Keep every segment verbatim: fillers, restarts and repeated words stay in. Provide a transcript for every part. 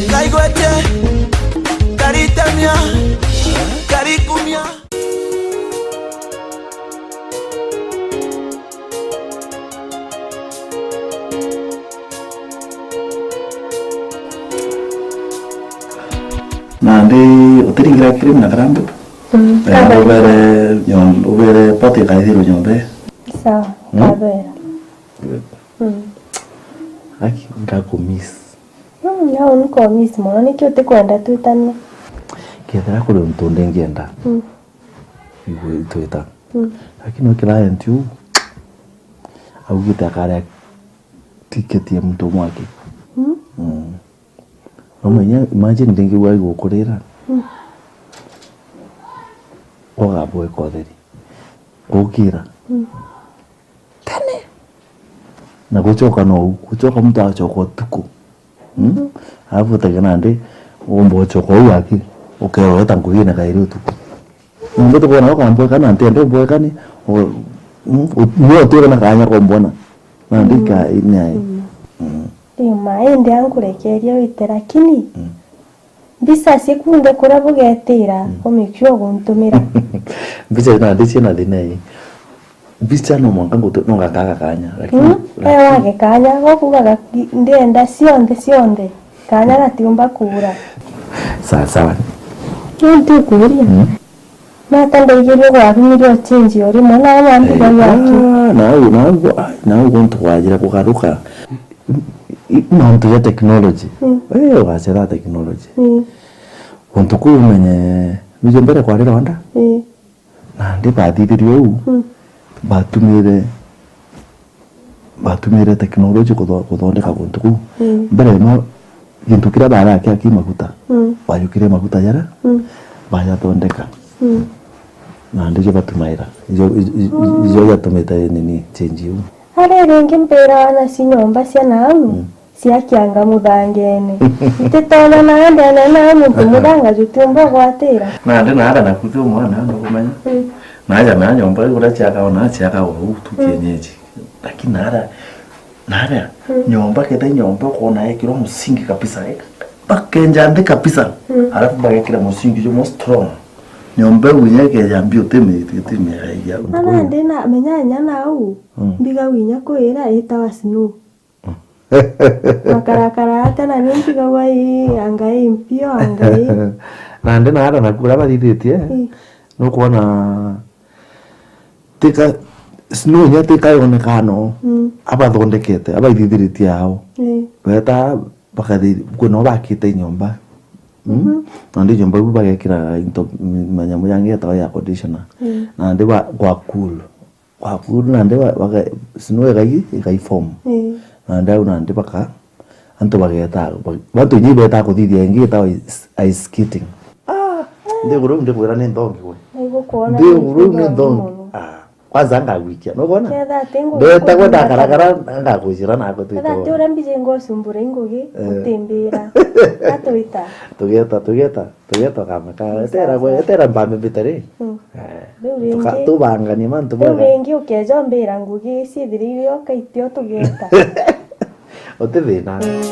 Ngaigwete, karitamia, karikumia. Nandi utiringira cream na karambu? Mm, eh, kabere. Ubere nyo-, ubere poti ikaithirwa nyombe. Sawa, mm? Kabere. Good. Mm. Aki, ngakumiss. Mm, nau nkomiss mono, niki utikwenda twitanie? Kethira kuri untu ndingienda. Mm. Igwe itwita. Mm. Lakini we client u augite akaria ticket ya muntu umwe aki. Mm. Mm. Umenya, imagine ndingiuga igukurira. Mm. Ugabweka utheri. Gukira. Mm. Tene. Na gucoka no, gucoka muntu agacoka utuku. Mm? Alafu utege nandi, umba ucoka uu aki, ukeroreta ngugine kairi utuku. Nandi tukwona ukambweka na ntienda umbwekani, u-, mm, u-, niwe utwire na kanya kombona. Nandi mm, ka, ni ai. Mm. Mm. Ima, indi ankurekeria wite, lakini mm. Mbica cikunde kuria bugetira, mm, umake sure uguntumira. Mbica nandi ciina thina ii. Mbica no mwanka ngutu-, no ngakaga kanya, lakini, mm, lakini wage kanya, gokugaga ndienda cionthe, cionthe. Kanya gatiumba kuura. Sawa, sawa. Riu ntukuria. Mm. Nata ndaigirie gwarumirie uchinji o rimwe, na mwantu eh, bau aki. Ah, nau, nau, ai, nau guntu gwajire kugaruka. I-, mantu ja technology. Mm. Eh, ugacera technology. Mm. Guntu kuu umenye, nuju mbere kwari Rwanda. Mm. Nandi bathithirie uu, mm, batumire, batumire technology kutho-, kuthondeka guntu kuu. Mm. Mbere no gintu kiria barakia ki maguta, mm, bajukire maguta jaria, mm, bajathondeka. Mm. Nandi jo batumaira. Ijo, ijo, ijo, ijo jatumite nini change iu. Ari ringi mbira wana ci nyomba cia nau, mm, ciakianga muthangene. Ititona na ndene na muntu muthanga jutiumba gwatira. Nandi naara naku ti umwana nukumenya. Mm. Naja na nyomba iu uria ciakagwa, na ciakagwa uu tu, mm, kienyeji. Lakini naara, naara, mm, nyomba kethira nyomba ukona yekirwa musingi kabisa, eh, bakenja nthi kabisa. Mm. Alafu bagekira musingi jumwe strong. Nyomba iu inya ikeja mbi utimi-, utimiaga igia. Ana ndina menya inya nau, mm, mbiga winya kwira itawa snow. Makarakara ata na ni mpigagwa ii, anga ii mpio, anga ii. Nandi naara naku uria bathithitie, ii, nukwona tika, snow inya tika yoneka no, mm, abathondekete, abaithithiritie ao. Ii. Beta bakathi-, kwina bakite nyomba. Mm? Mhm. Nandi nyomba iu bagekira into, manyamu jangi yetawa air conditioner. Ii. Nandi ba-, gwa cool. Waku nandi wa-, waka-, snow igai, igai form. Ii. Nandi au nandi baka, antu bageta, ba-, bantu ingi beta kuthithia ingi itawa ice, ice skating. Ah, nthiguru iu ndikwira ni nthongi gwe. Nigukwona nthiguru iu ni nthongi. Ah, kwanza ngagwikia, nukwona? Ketha ati ngugi. Ndeta gwe kuthithia ndakarakara, ngakwicira nako ketha ati uria mbiji ngocumbura ingugi, eh, utimbira. Atwita. Tugeta, tugeta. Tuge tukama ka, etera gwe, etera mbambe mbitari. Mm. Eh. Riu tuka-, ringi, tubanganie mantu riu bwega. Ringi ukeja umbira ngugi ici ithirire o kaitio tugeta. Uti thina. Mm.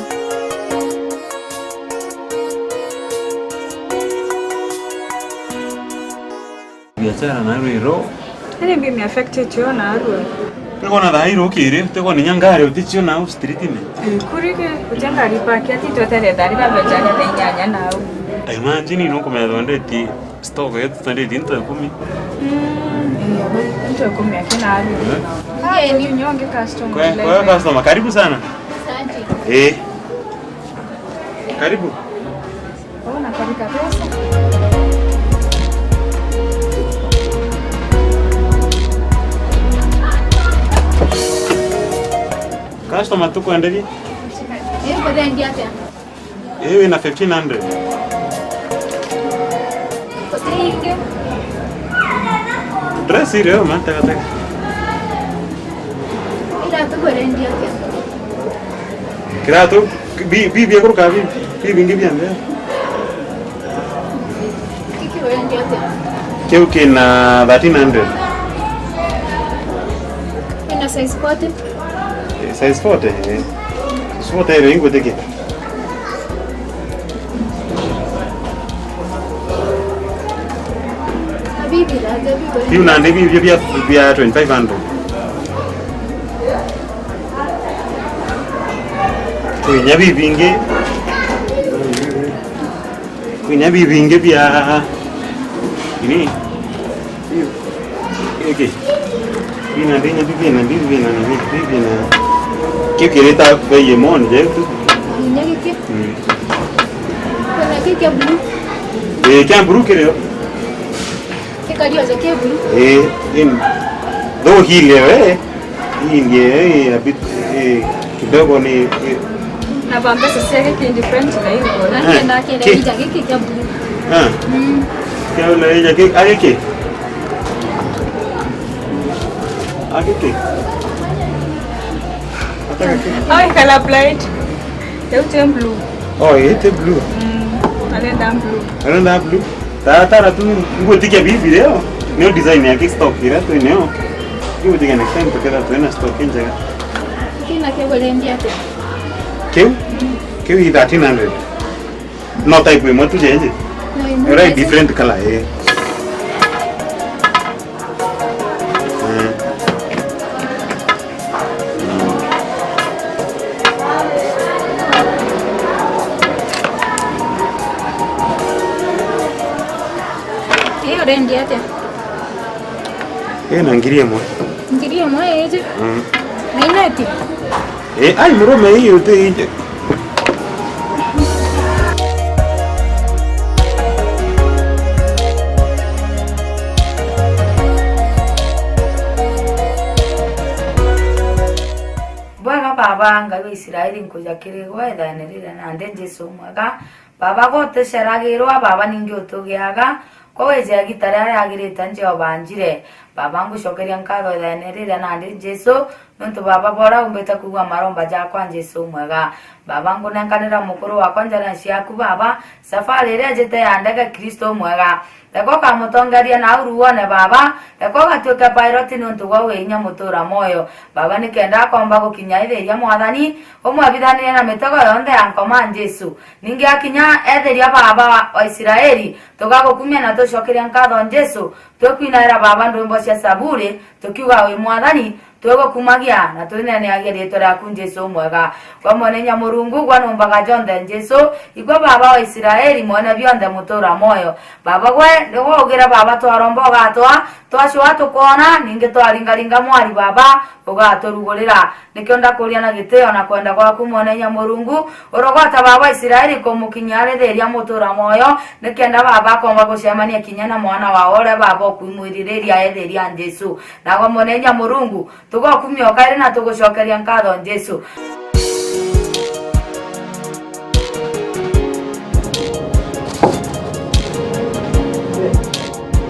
Biashara na rwiro. Iri mbi me affected yo na arua. Tiko na thaa irukiri, tiko ni nyangari uticio na street ni. Kurike, ujenga ripaki ati twetere thari babejane thaa inyanya nau. Imagine no kumethondeti stock yetu twenty into ikumi. Mm, into ikumi akina arua. Eh? Ai, ni nyonge customer. Kwa, kwa customer, karibu sana. Asante. Eh. Karibu. Ona karika pesa. Customer, tukwenderie? Ii, kuthendia atia? Ii, wina fifteen hundred. Kutingi. Dress ile yo mata kata. Iratu kwerendia atia? Kiratu, bi-, bi-, bia kuruka bi-, bi-, bingi bia mbere. Kiki kwerendia atia? Kiu kina thirteen hundred. Ina size forty? Eh, size forty, eh. Size forty ile ingwitikia. Biu nandi bibio bia, bia twenty-five hundred. Kwinya bibingi. Kwinya bibingi bia ini. Giki. Bina, bina, bibina, bibina, bibina. Kiu kirita bei imwe nje tu. Kinya giki. Mm. Kuna kiki kia blue. Eh, kia blue kirio. Kikario aja kia blue. Eh, in. Though hii leo, eh. Hii ndio, eh, a bit, eh, kidogo ni, eh. Na bamba sasa yake ki different na hiyo. Na Eh, ndio na kile ki- ija giki kia blue. Ah. Mm. Kia ule ija ki, ah, giki. Ah, giki. Hata giki. Ai, color blind. Yote blue. Oh, yote blue. Mm. Arenda blue. Arenda blue. Tatara tu ngwitikia bibi leo. Niyo design ya ki stock ira tu neo. Ngwitikia next time tuketha twina stock njega. Kina kigurendia atia? Kiu? Kiu i thirteen hundred. No type imwe tu jenje. No, imwe ira tu. Different color, eh. Eh. Ii urendia atia? Ii na ngiri imwe. Ngiri imwe iji? Mm. Na ineti? Eh, ai, murume, ii uti inje. Bwega, Baba, Ngai wa Israeli, nkuja kiri gwe ithaene riria nandi, Jesu mwega. Baba, guticeragirwa, Baba, ningi utugiaga, kwa wije igita riria riagirite, Jehova anjire. Baba, ngucokeria nkatho ithaene riria nandi, Jesu, niuntu, Baba, bora umbite kwigua maromba jakwa, Jesu mwega. Baba, ngunenkanira mukuru wakwa njara ciaku, Baba, safari iria ejite ya ndege, Kristo mwega. Reka ukamutongeria na uru wone, Baba. Reka ugatuike pilot niuntu gwa wi inya mutura mwoyo. Baba, nikenda akomba gukinya ithiria Mwathani, umwebithanirie na mitego yonthe ya nkoma, Jesu. Ningi akinya ethiria, Baba wa, wa Israeli, tugagukumia na tucokeria nkatho, Jesu. Twikwinaira, Baba, ndwimbo cia Saburi, tukiuga wi Mwathani, twigukumagia na twineneagia riitwa riaku, Jesu umwega. Gwe Mwene Inya Murungu, gwe numbaga jonthe, Jesu, igwe Baba wa Israeli, mwene bionthe, mutura mwoyo. Baba, gwe nigwe ugire, Baba, twaromba ugatwaa, twacua tukoona, ningi twaringaringa mwari, Baba, ugaturugurira. Nikio ndakuria na gitio na kwenda gwaku, Mwene Inya Murungu, urogwata Baba wa Israeli kumukinyia arithiria mutura mwoyo, nikenda Baba akomba gucemania kinya na mwana wawe uria Baba ukwimwiririria ethiria, Jesu. Nagwe Mwene Inya Murungu, tugokumia o kairi na tugucokeria nkatho, Jesu.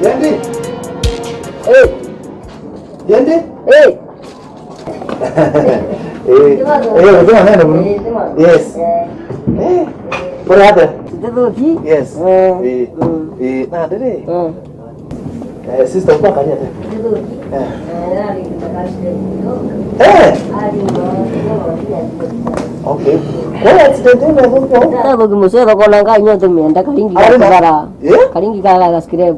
Yendi? Eh. Yendi? Eh. Eh, eh, ukiwa nene bro. Yes. Eh. Pole hata. Sithuki. Yes. Eh. Eh. Mm. Eh, na ndiri. Mm. Eh, sister, uko kanya te? Eh. Eh. Okay. Kwa accident ino thuko. Tathuki mucetho kona ngai nyote mienda karingi. Ari na- kagara. Eh? Karingi kagara scrap.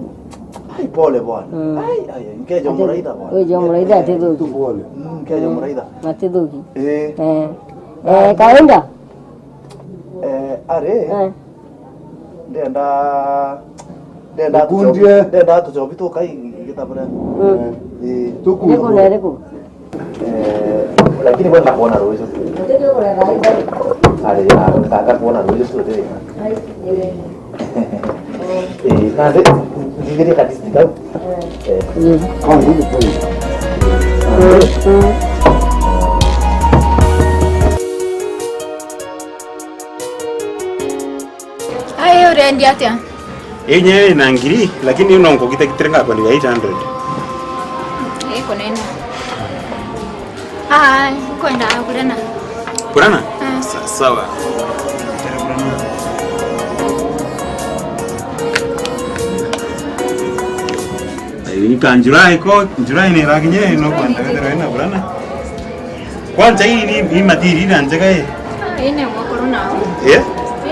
Ai, pole bwana. Mm. Ai, ai, ai, nkeja muraitha bwana. Ujo muraitha atithuki. Pole. Mm, nkeja muraitha. Atithuki. Eh. Eh. Eh, kawaida. Eh, ari. Eh. Ndenda, ndenda Ukundie. Tucobi, ndenda tucobi tukai gitabure. Mm. Eh. Tuku. Niko na iriku? Eh, lakini bwana kuona ruizo. Ari, ah, kaka kuona ruizo tu tena. Eh, na de, de, de, de, de, de, de, de. Mm. Ai, urendia atia? Inye ina ngiri, lakini ino nkugitagitire ngakwendera eight hundred. Ikunena. Ah, kwenda kurana. Kurana? Ah. Sa-, sawa. Ika July ko, July ni irakinye, no kwenda wethirwe na kurana. Kwanza hii ni, ni material ina njega ii. Ah, ine mwekuru nawe. Eh?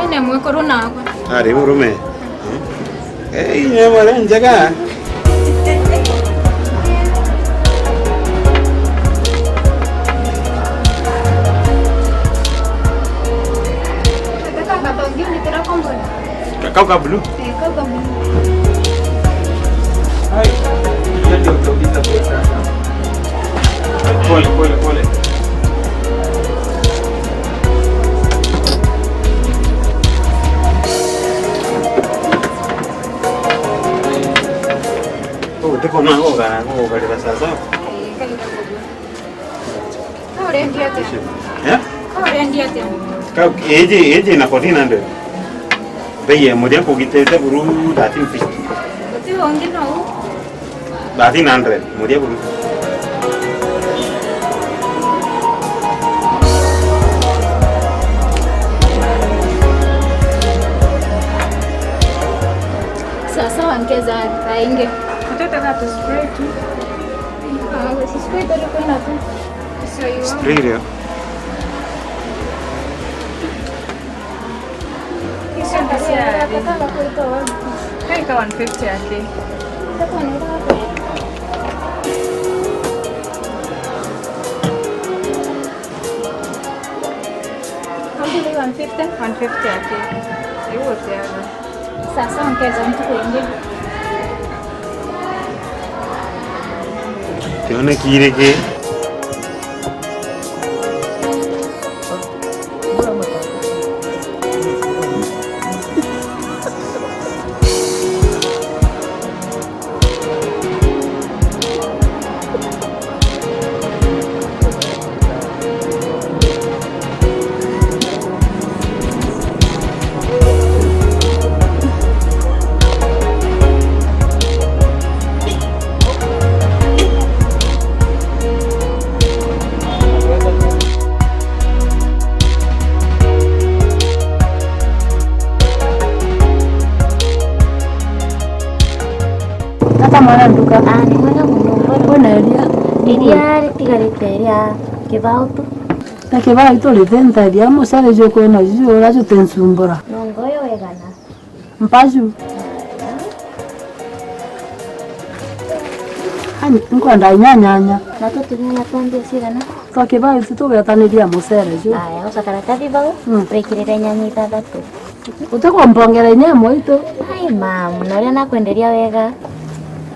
Ine mwekuru nawe. Ari murume. Eh, ine mwere njega. Kau ka blue? Eh, kau ka blue. Ai, hiyo ndio utauliza pesa. Pole, pole, pole. Utiko na goga, goga rira sasa. Eh, kau ka blue. Ka urendia atia? Eh? Ka urendia atia? Ka, iji, iji na fourteen hundred. Bei ya muthia kugitite buru thirteen fifty. Uti ungi no u? Thirteen hundred, muthia buru. Sasa wankeza aingi. Utete ka tu spray tu. Ah, spray tu kwenda tu. Spray ria. Icio nĩ cia rĩ? Kai ka one fifty yake. One fifty? One fifty yake. Iu utiaga. Sasa nkeza ntuku ingi. Kione kiri ki. Tata mwana nduka. Ah, ni mwega muno. Kwina iria? Iria ritigarite ria kibao tu. Na kibao itu rithenteria mucere jukwe na ju ura jutinsumbura. Nongo yo wegana. Mpaju. Ani, nkwenda inyanya. Na tutunyanya twa mbia cigana? Twa kibao itu tugetaniria mucere ju. Aya, oca karatathi bau, mm, wikirire nyanya ithathatu. Utikumbongera inya imwe itu. Ai, mam, na uria nakwenderia wega.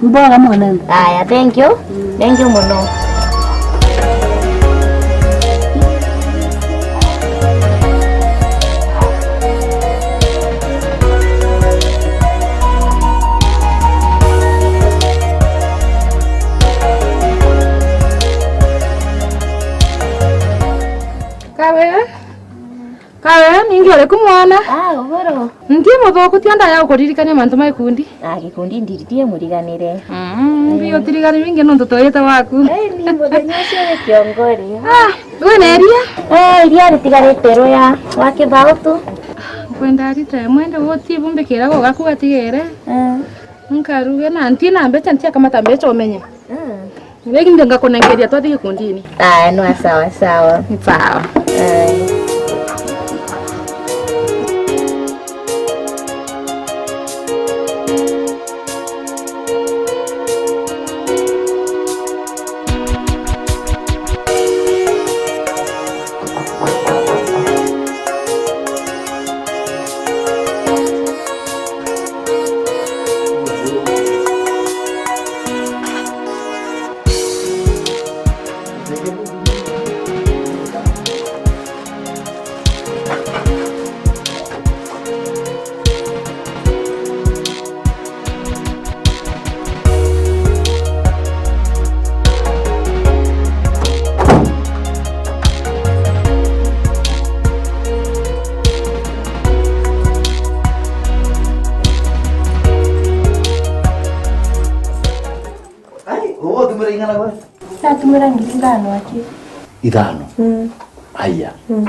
Mbwega mwanene. Aya, thank you. Thank you muno. Kawe? Kawe, ningi uriku mwana? Ah, uguru. Nti muthuku, ti ndaya gukuririkania mantu ma gikundi. Ah, gikundi ndiritie muriganire. Mm, mbi utirigani bingi nontu twite waku. Eh, ni muthenya ucio uri kiongori. Ah, wina iria? Eh, iria ritigarite ruya wa kibao tu. Nkwenda rita imwe ndi guti bumbikira gugaku gatigere. Eh. Nkaruge na nti na mbeca, nti akamata mbeca umenye. Mm. Rigi ndio ngakunengeria twathi gikundini. Aya, no sawa sawa. Sawa. Aya. Ai, uguo thimira ing'ana Natumira ngiri ithano aki. Ithano? Mm. Aya. Mm.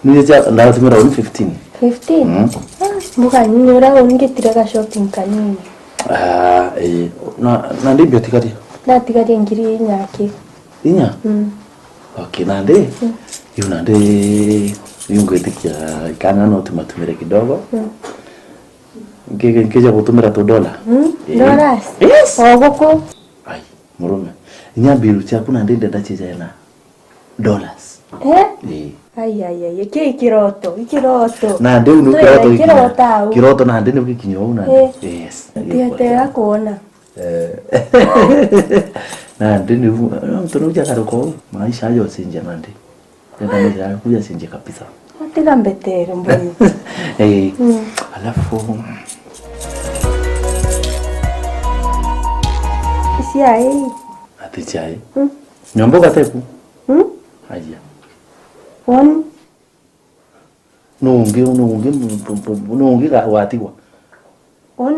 Niria cia, ndatumira uni fifteen. Fifteen? Mm. Ah, mbuga ni ura ungitire ga shopping kanini. Ah, eh, na, na ndi mbia tigaria? Natigaria ngiri inya aki. Inya? Mm. Okay, nandi, mm, iu nandi, iu ngwitikia ikana no tumatumire kidogo. Mm. Nki-, nkija gutumira tu dollar? Mm, eh, dollars? Yes. O guku? Ai, murume. Inya mbiru ciaku nandi ndenda cijae na dollars. Eh? Eh. Ai, ai, ai, ki kiroto, ikiroto. Nandi u ni kiroto, ikiroto au. Kiroto nandi ni gikinya u nandi. Eh. Yes. Tiatega kuona. Eh. Nandi ni u, nontu ni ujagaruka u, maisha ayo sinja nandi. Nenda maisha yaku yacenjie kabisa. Tiga mbetere mboni. Eh, mm, alafu iciai. Ati ciai? Mm. Nyomba ugateku? Mm. Aja. Woni? Nungi, nungi, nungi ga-, watigwa.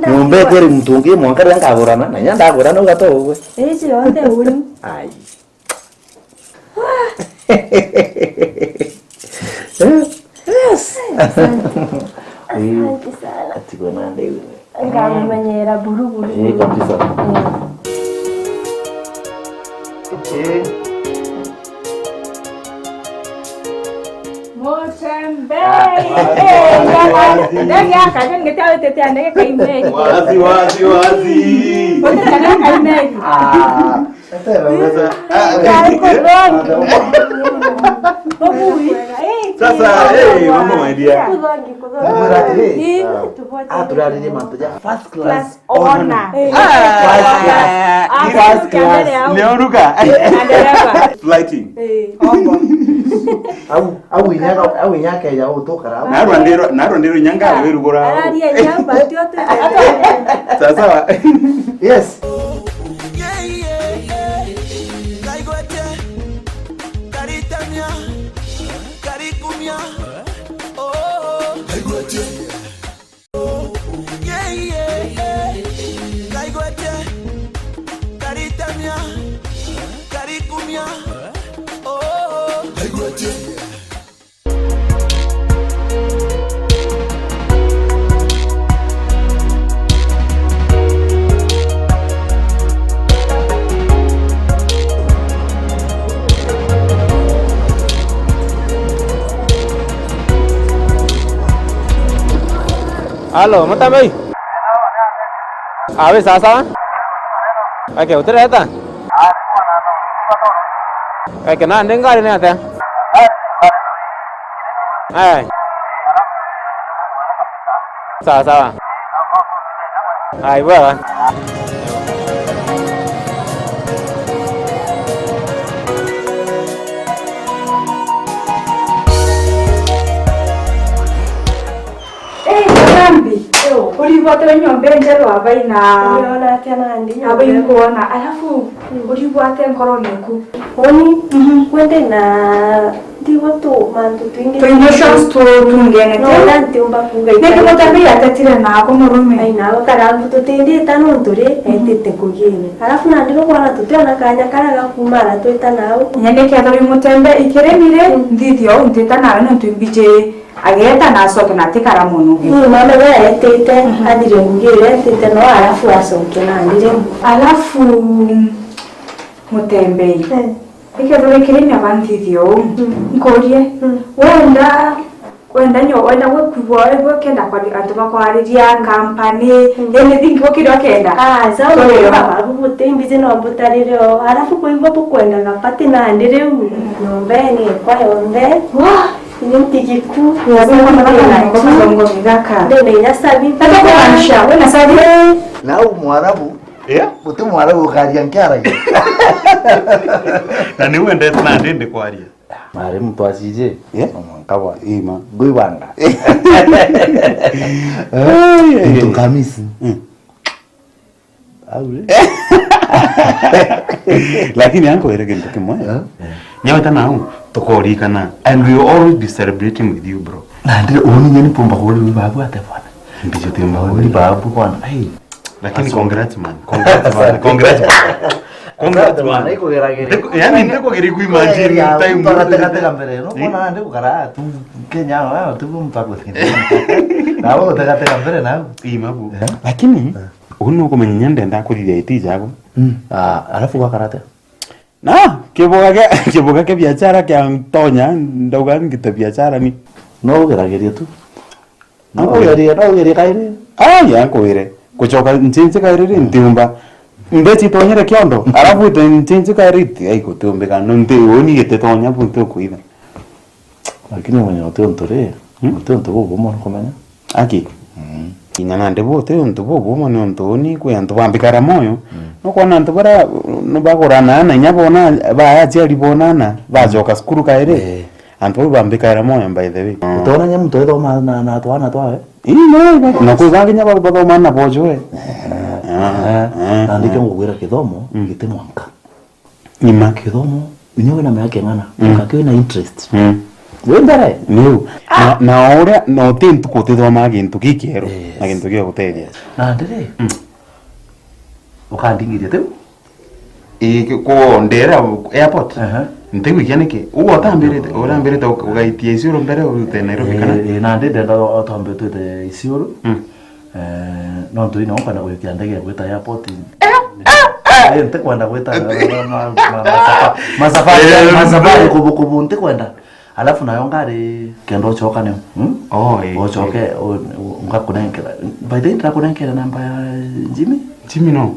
Nyomba ikeri muntu ungi mwanka riria nkagurana, na inya ndagurana ugatoa ugwe. Iji yonthe uni. Ai. Yes. Asante. Eh, asante sana. Atigwe na ndeu. Ngamumenyera buru buru. Eh, kabisa. Eh. Eh. Mutembei. Ah, eh, wazi, wazi. Ndege yaka, ndege yaka, ndege kaimeri. Wazi, wazi, wazi. Wote kana kaimeri. Ah. Sasa, ah, sasa, eh, mambo my dear. Kuthogi, kuthogi. Ah, turaririe mantu ja first class. Ona. Eh. First class. Ah, first class. Ni uruga. Na dereva. Flighting. Eh. Au, au inyaka, au inyaka ya utukara. Narwa ndiro, narwa ndiro inyanga wirugura. Araria nyamba, tio tu. Sawa, sawa. Yes. Kaigwete, karitamia, karikumia. Oh, kaigwete. Yeah, yeah, yeah. Kaigwete, karitamia, karikumia. Oh, kaigwete. Halo, Mutembei? Ah, wi sawa sawa? Okay, utireta? Okay, nandi ngari ni atia? Eh. Sawa sawa. Ai, bwega. Eh, Mugambi. Yo. Urigwatire nyomba enjeru abaina. Uriona atia nandi nyomba? Abainkuona. Alafu, mm, urigwate nkorone ku. Uni, mhm, kwende na ndigwa tu mantu twingi. Tu emotions tu tungene. No, na ntiumba kuuga. Niki Mutembei atetire naku murume? Ai, nawe karambu tutindita nontu ri, mhm, etite kugine. Alafu nandi nukwona tutiona kanya karia gakuuma ara twita nau. Nyandikethirwa i Mutembei ikiremire, mm, nthithia uu ntita nawe nontu imbiji. Ageeta na acoke na atikara mono. Ni mama iria eetite, mhm, athire ngugi iria eetite no, alafu acoke nandi riu. Alafu, Mutembei. Eh. Ikethirwa ikiremia banthithia uu. Mm. Nkurie, mm, wenda, wenda nyo, wenda gwe kwigua, wenda kenda kwari-, antu bakwariria, company, mm, anything, gukiri ukenda. Ah, sawa, babu buti mbiji no mbutarire o. Alafu kwigua bukwenda gapati nandi riu. Mm. Nyomba ene kwa yonthe. Wah! Ni ntigiku. Ndina inya sabi. Ndio kumaanisha, wena sabi? Nau Mwarabu, yeah? Guti Mwarabu ukaria nkiaragia. Na ni wendete na ndi ndikwaria. Mari muntu aciji. Yeah? No mwanka bwa. Ima. Ngwibanga. Ai, ai, ai. Kamisi. Mm. Au ri? Lakini ankwire kintu kimwe. Eh? Nyaweta nau tukorikana and we will always be celebrating with you, bro. Na ndire uni nyeni pumba kuri babu ate bwana. Mbijo timba kuri babu bwana. Ai. Lakini congrats man. Congrats man. Congrats man. Kwanza asante bwana, ikugeragere. Ndiku-, yani, ndikugeria ku imagine time. Mtu agategatega mbere, no? Eh? Kona ndikukara tu Kenya, wewe tu mtu akwete. Na wewe utegatega mbere na. Ii, mabu. Eh? Lakini, eh, uu nukumenya inya ndenda kuthithia iti jaku. Mm. Ah, alafu gwakarate? Na, kiboga kia, kiboga kia biashara kia ntonya, ndauga ngite biashara ni. No ugerageria tu. No ugerie, no ugerie kairi. Aya, nkwire. Gucoka nchinchi kairi ri, ntiumba. Mbechi itonyere kiondo. Alafu ite nchinchi kairi, ti, ai, gutiumbika. No nti, uni gititonya bu nti ukwitha. Lakini mwenye uti untu ri, hmm? Uti untu bubu mono kumenya. Aki. Mm. Inya nandi bu uti untu bubu mono ni untu uni kwi antu bambikara moyo. Mm. Nukwona antu bara, nibagurana na inya bona, baya aciari bonana, bacoka cukuru kairi. Eh. Antu bau bambikaira moyo, by the way. Utoona nya muntu ethoma na, na twana twawe? Ii, no, no. Na kwi bangi nya ba-, bathoma na bojoe. Eh, ah, eh, ah, na ndikio ngugwira kithomo, mm, giti mwanka. Ima. Kithomo, inya wina miaka ing'ana, mm, ukaki wina interest. Mm. Wi mbere. Niu. Ah! Na, na uria, na uti ntuku utithomaa gintu gikieru, yes, na gintu gia gutethia. Na ndiri, mm, ukandingiria tiu? Ii, ki-, ku ndera airport. Aha. Ntigwikia niki? Uu utambirite, urambirite uk-, ugaitia Isiolo mbere urute Nairobi, kana? Ii, ii, nandi ndenda utwambe twite Isiolo. Mm. Eh, nontu ino nkwenda gwikia ndege ya gwita airport. Eh, ntikwenda gwita ma-, ma-, ma-, masafa-, masafari, eh, masafari kubu-, kubu ntikwenda. Alafu nayo ngari kenda ucoka niu, hmm? Oh, eh, ucoke, eh, u-, u-, ngakunenkera. By the way, ndirakunenkera namba ya Jimmy? Jimmy no.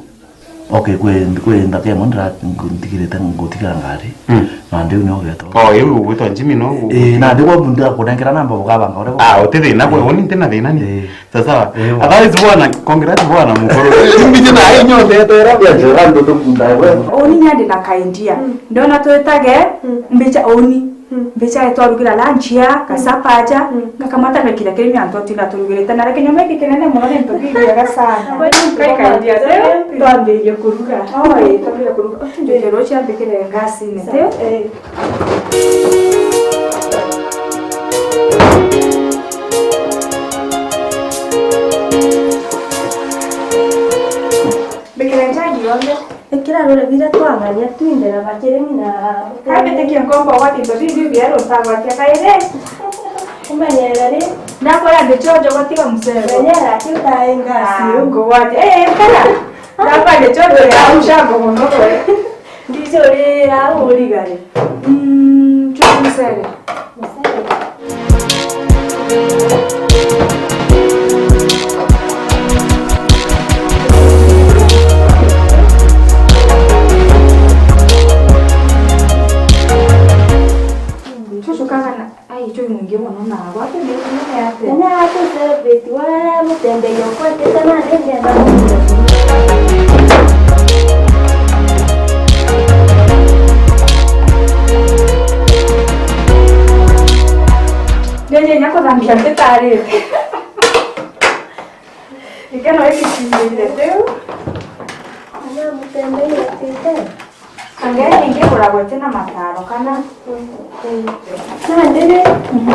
Okay, kwi, kwi ndaka imwe ndira-, ntigirite ngutigara ngari. Mm. Na ndiu nio ugetwa. Oh, iu ugwitwa Jimmy no? Ii, na ndigwa ndirakunenkera namba bukabanga uria. Ah, uti thina, kwi, eh, uni ntina thina ni. Eh. Sawa sawa. Eh, wa. Otherwise bwana, congrats bwana mukuru. Mbiji na inyo ndetera bia njora ndo tukunda we. Uni nyandi na kaindia. Mm. Ndona twitage, mm, mbicha uni. Mm. Mbicha twarugira lunch ya, mm, kasapa aja, mm, ngakamata ngakira kirimi antu atinda turugirite na kinyoma iki kinene muno ni ntu bibiaga sana. Kai kaindia, eh? Twambirie kuruga. Oi, twambirie kuruga. Ndio rocha mbikire ngasini, eh? Mbikire njagi yonthe. Ikira rurevire twang'ania twinde na bakirimi na. Kambitikia nkomba gwati indo bibi bieru ntagwatia kairi. Umenyere ri. Ndakwira ndi chojo gwatiga musego. Menyera ati utae ngasi. Ah, ngugwatia. Eh, eh, kara. Ndakwa ndi chojo ya ushango muno we. Ndijurira urigari. Mm, chojo musere. Cucu kaka na, ai, cui mwingi muno na gwatu ni, ni, ni ate? Kenya atu celebrate wa mutembeio kwetete na ndengenda. Ndeje nya kuthambia mbitarite. Ikeno ikicindire riu. Ana mutembeio tete. Angeni ingi kuragwa itina mataro kana. Nandi ri,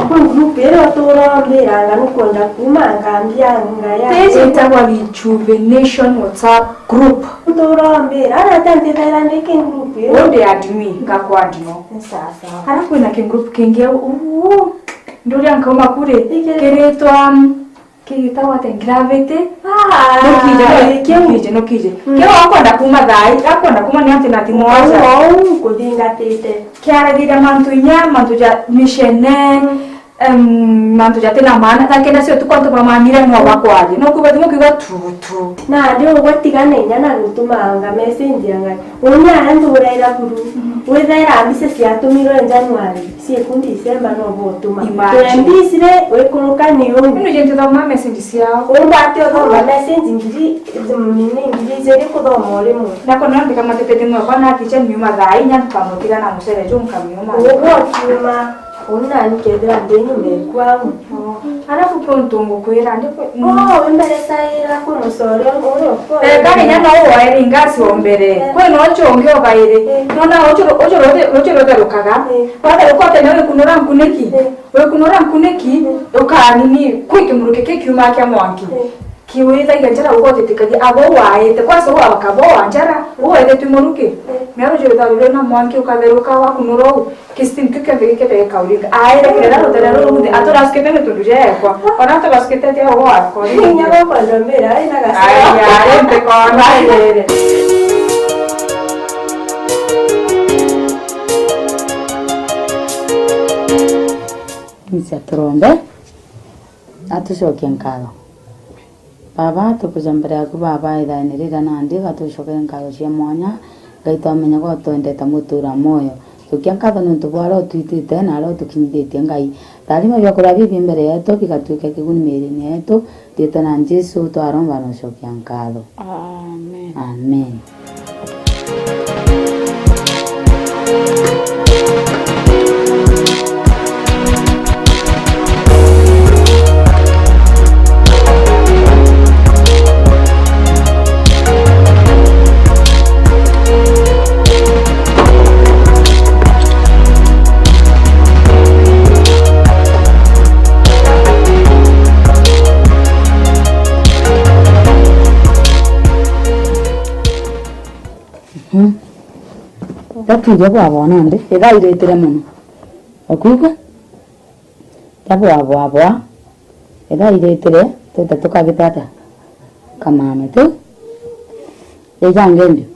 kwi group iria utura umbiranga nukwenda kuuma ngambia ngaya. Page itagwa Rejuvenation WhatsApp group. Utura umbira, ana ati ntithaira ndi ki group iu. Undi admin, ngakwa admin. Ni sawa sawa. Kana kwina ki group kingi au, uu, nduria nkauma kuri, kiritwa, um, kigitagwa ati gravity. Ah, nukije, kiu. Nukije, nukije. Mm. Kiu akwenda kuuma thaa ii, akwenda kuuma ni antu na thimu wacha. Au, au, kuthingatite. Kiaragiria mantu inya, mantu ja mishene, mm, em, mantu jatina maana, thaa kenda cia utuku antu bamamire no bakwaria. No kwigua thimu kwigua tu, tu. Na ndi ugwe tigana inya na gutumanga message ya Ngai. Uni aria nthuraira buru. Mm. Withaira mbica ciatumirwe January, cieku December no botuma. Imagine. Twenty cire wikuruka ni uu. Ino je ntithoma message ciao. Umba ati uthoma message ngiri, mm, nini, ngiri ijiri kuthoma urimwe. Nako no ndika matete ni wakwa na kicha niuma thaa inya nkamutiga na mucere juu nkamiuma. Uguo kiuma. Uni nani kethira ndi nyuma eku au. Oh. Alafu kwi untu ngukwira, ndi kwi, mm. Oh, wimberecaira kwi mucore uri ukwo. Eh, kani nyana uwairi ngasi o mbere. Eh. Kwi no ucio ungi o bairi. Eh. Nona ucio, ucio ruthe, ucio rutherukaga. Eh. Watheruka tene wikunura nkuniki. Eh. Wikunura nkuniki, eh, ukanini, kwi kimuruki kikiuma kia mwanki. Eh. Kiwithagia njara ugotitikagia abo waete. Kwasa ugabaka bo wa njara, ugaethetwe muruki. Eh. Miaru jwitharirwe na mwanki ukatheruka wakunura u. Kisiti nkio kionthe gikete gikauringa. Aere kirera rutere ruru runthe, aturasukite ni tundu jeekwa. Ona tubasukite tia ugo wakwa. Inya baba ndambira, ai na gasa. Ai, ai, nte kona. Nisa turombe. Atucokie nkatho. Baba, tukuja mbere yaku, Baba, ithaene rira nandi, gatucokerie nkatho cia mwanya. Ngai, twamenya gwa twendete mutura mwoyo. Cokia nkatho niuntu bwa aria utwitite na aria utukinyithitie, Ngai. Tharima biakuria bibi mbere yetu, bigatuike kiguni miirine yetu. Riitwa na Jesu twaromba na ucokia nkatho. Amen. Amen. Mhm. Tatuge bwabwa nandi, ithaa iritire mono. Ukwigua? Tabwabwabwa, ithaa iritire, twite tukagita atia? Kamame tu. Ijange ndio.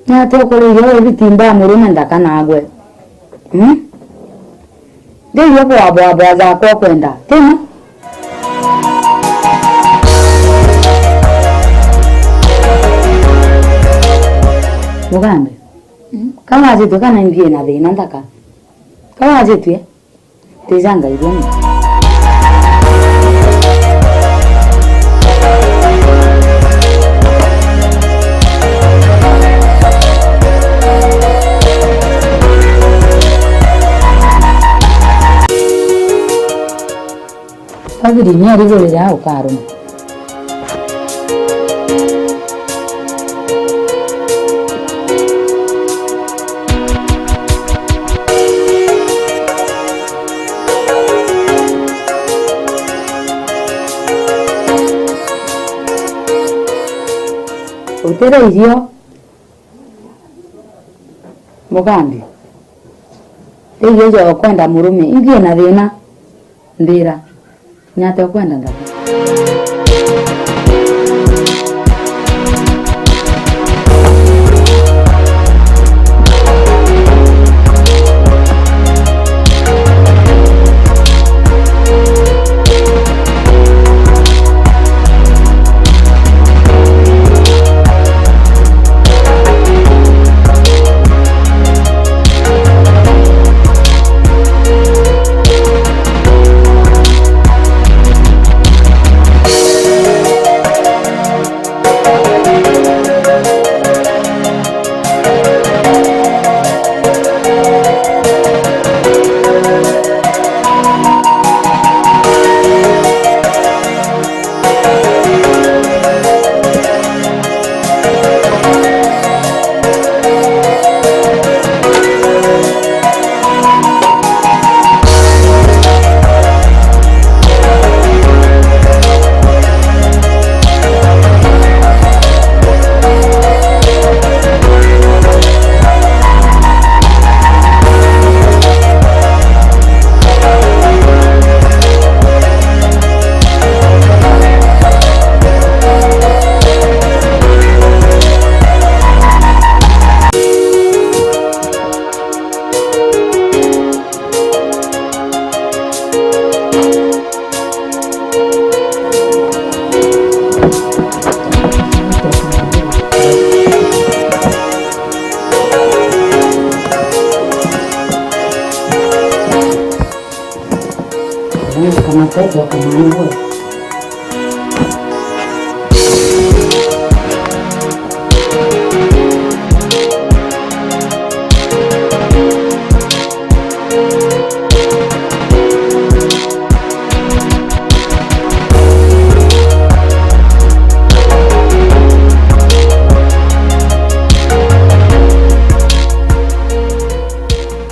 Ni atia ukuriria uri bitimba murume nthaka nagwe? Hmm? Ndiria bwabwabwa jakwa ukwenda. Tino? Mugambe. Hmm? Ka wajitue kana ingi ina thina nthaka? Ka wajitue? Tijanga irio ni. Kabiri ni arigurire au karuma. Utire irio, Mugambi. Irio ja ukwenda murume, ingi ina thina, mbira. Ni atia ukwenda nthaka?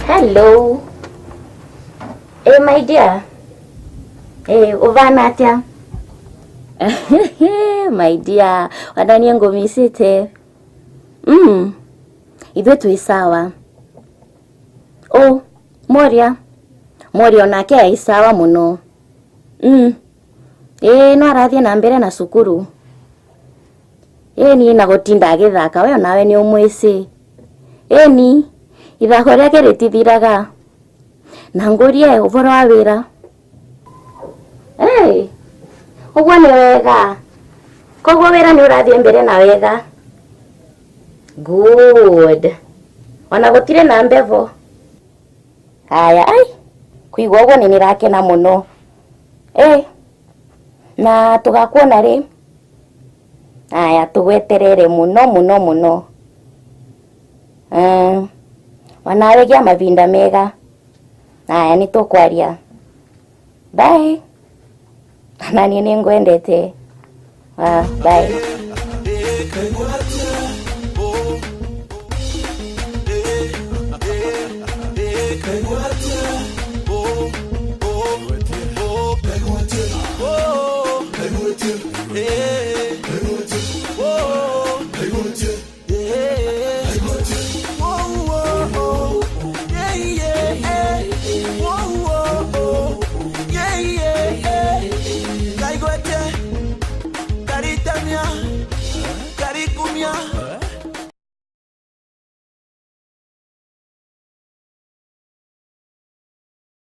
Hello. Eh, my dear. Eh, uvana atia? My dear, wana nie ngumisite. Mm. Ithui twi sawa. Oh, Moria. Moria onake ai sawa muno. Mm. Ii, no arathie na mbere na cukuru. Ii, ni na gutinda agithaka, we onawe ni umwisi. Ii, ni ithako riake ritithiraga. Na ngurie uvoro wa wira. Hey, uguo ni wega. Koguo wira ni urathie mbere na wega. Good. Ona gutiri na mbevo. Aya, ai, kwigua uguo ni nirakena muno. Eh, na tugakwona ri? Aya, tugweterere muno, muno, muno. Eh, wanawe gia mavinda mega. Aya, ni tukwaria. Bye. Nani ni ngwendete. Ah, bye.